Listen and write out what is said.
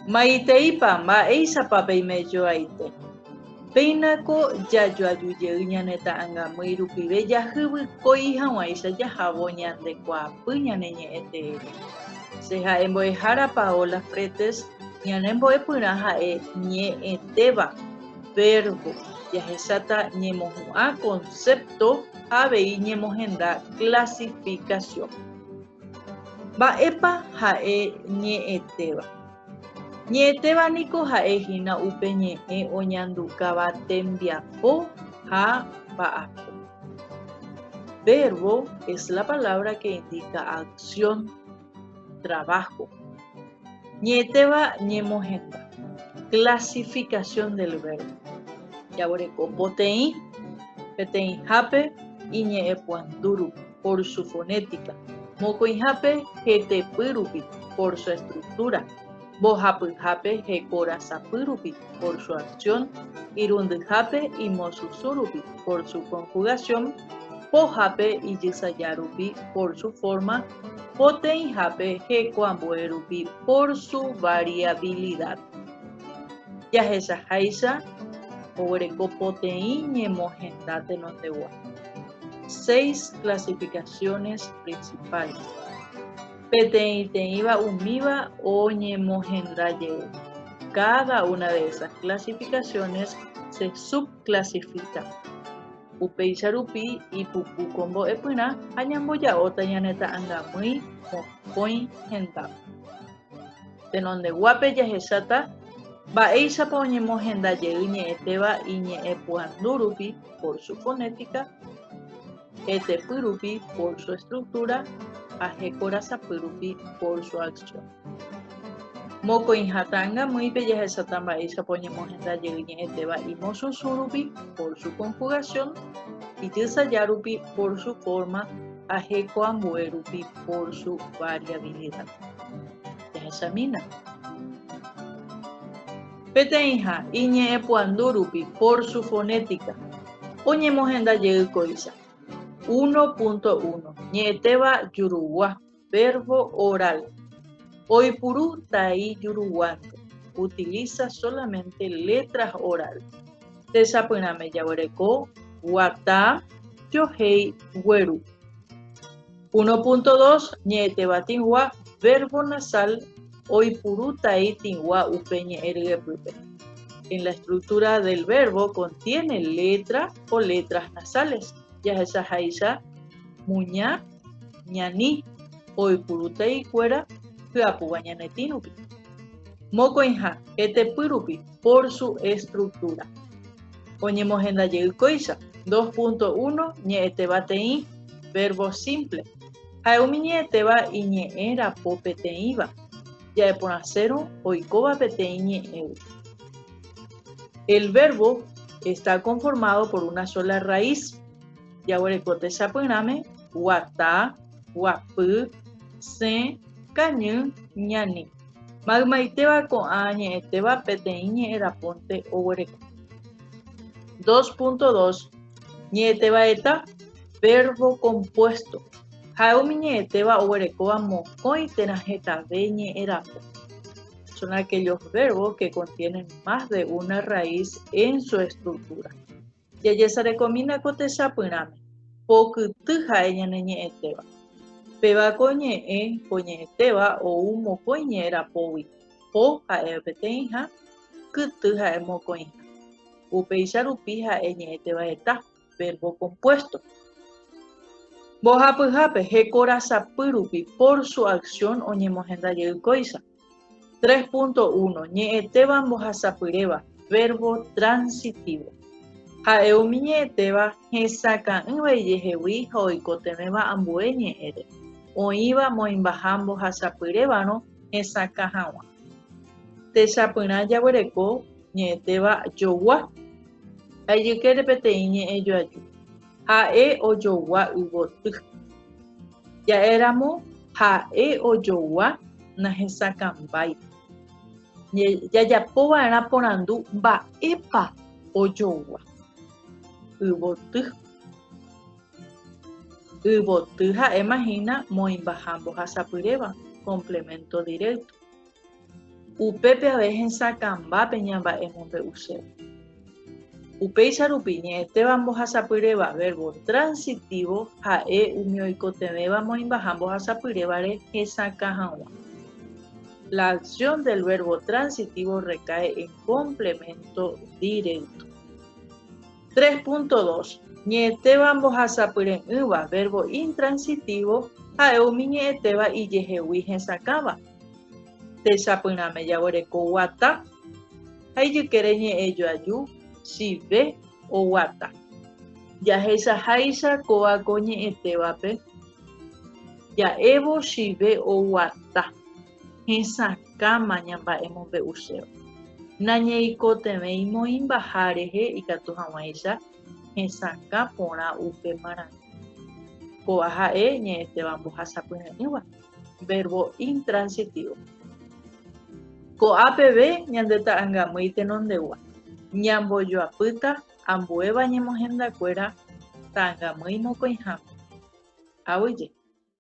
Maiteípa, mba'éichapa peime joaite? Péinako jajoaju jey ñane ta'angamýi rupive jahyvykói hag̃uáicha jahávo ñande kuaapy ñane ñe'ẽ teére. Che ha'e mbo'ehára Paola Fretes, ñane mbo'epyrã ha'e ñe'ẽtéva, verbo, jahecháta ñemohu'ã concepto ha avei ñemohenda clasificación. Mba'épa ha'e ñe'ẽtéva? Ñe'ẽtéva niko ha'e hína upe ñe'ẽ oñandukáva tembiapo ha mba'apo. Verbo es la palabra que indica acción, trabajo. Ñe'ẽtéva ñemohenda, clasificación del verbo. Jaguereko poteĩ, peteĩhápe iñe'ẽpuandu rupi. por su fonética, mokõihápe hetepy rupi, por su estructura, mbohapyhápe hekorasapy rupi, por su acción, irundyhápe imosusũ rupi, por su conjugación, pohápe ijysaja rupi, por su forma, poteĩhápe hekoambue rupi, por su variabilidad. Jahechaháicha oguereko poteĩ ñemohenda tenondegua. Seis clasificaciones principales. Peteĩteĩva umíva oñemohenda jey. Cada una de esas clasificaciones se subclasifica. Upéicha rupi ipuku ko mbo'epyrã ha ñamboja'óta ñane ta'angamýi mokõi hendápe. Tenondeguápe jahecháta mba'éichapa oñemohenda jey ñe'ẽtéva iñe'ẽpuandu rupi por su fonética, hetepy rupi por su estructura ha hekorasapy rupi por su acción. Mokõiha ta'angamýipe jahecháta mba'éichapa oñemohenda jey ñe'ẽtéva imosusũ rupi por su conjugación, ijysaja rupi por su forma ha hekoambue rupi por su variabilidad. Jahechamína. Peteĩha, iñe'ẽpuandu rupi, por su fonética, oñemohenda jey kóicha. 1.1. Ñe'ẽtéva jurugua, verbo oral. Oipuru tai juruguánte. Utiliza solamente letras orales. Techapyrãme jaguereko, guata, johéi, gueru. 1.2 Ñe'ẽtéva tĩgua, verbo nasal, oipuru tai tĩgua upe ñe'ẽ ryepýpe. En la estructura del verbo contiene letra o letras nasales, jahechaháicha muña, ñani, oipuru taikuéra hyapúva ñane tĩ rupi. Mokõiha, hetepy rupi, por su estructura. Oñemohenda jey kóicha, 2.1 Ñe'ẽtéva teĩ, verbo simple. Ha'e umi ñe'ẽtéva iñe'ẽ rapo peteĩva, ja'eporãsérõ oikóva peteĩ ñe'ẽgui. El verbo está conformado por una sola raíz. Jaguereko techapyrãme, guata, guapy, sẽ, kañy, ñani. Maymaitéva ko'ã ñe'ẽtéva peteĩ ñe'ẽ rapónte oguereko. 2.2 Ñe'ẽtéva'eta, verbo compuesto. Ha'e umi ñe'ẽtéva oguerekóva mokõi térã hetave ñe'ẽ rapo. Son aquellos verbos que contienen más de una raíz en su estructura. Jajesarekomína ko techapyrãme, pokyty ha'e ñane ñe'ẽtéva. Péva ko ñe'ẽ, ko ñe'ẽtéva ou mokõi ñe'ẽ rapógui, po ha'e peteĩha, kyty ha'e mokõiha. Upéicha rupi ha'e ñe'ẽtéva heta, verbo compuesto. Mbohapyhápe, hekorasapy rupi, por su acción oñemohenda jey kóicha. 3.1 Ñe'ẽtéva mbohasapyréva, verbo transitivo. Ha'e umi ñe'ẽtéva hesakã'ỹva ijehegui ha oikotevẽva ambue ñe'ẽre, oĩva moĩmbaha mbohasapyrévarõ hesakã hag̃ua. Techapyrã jaguereko ñe'ẽtéva jogua ha ijykére peteĩ ñe'ẽjoaju. Ha'e ojogua yvoty. Ja'éramo ha'e ojogua nahesakãmbái. Jajapo va'erã porandu mba'épa ojogua yvoty. Yvoty ha'éma hína moĩmbaha mbohasapyréva, complemento directo. Upépe ave hesakãmba pe ñamba'emombe'uséva. Upéicha rupi, ñe'ẽtéva mbohasapyréva, verbo transitivo, ha'e umi oikotevẽva moĩmbaha mbohasapyrévare hesakã hag̃ua. La acción del verbo transitivo recae en complemento directo. 3.2. Ñe'ẽtéva mbohasapyre'ỹva, verbo intransitivo, ha'e umi ñe'ẽtéva ijehegui hesakãva. Techapyrãme jaguereko guata ha ijykére ñe'ẽjoaju chive oguata. Jahechaháicha kóva ko ñe'ẽtévape ja'évo chive oguata, hesakãma ñamba'emombe'uséva. Nañeikotevẽi moĩmbaha rehe ikatu hag̃uáicha hesakã porã upe marandu. Kóva ha'e ñe'ẽtéva mbohasapyre'ỹva. Verbo intransitivo. Ko'a peve ñande ta'angamýi tenondegua, ñambojoapýta ambuéva ñemohendakuéra ta'angamýi mokõiháme. Aguyje.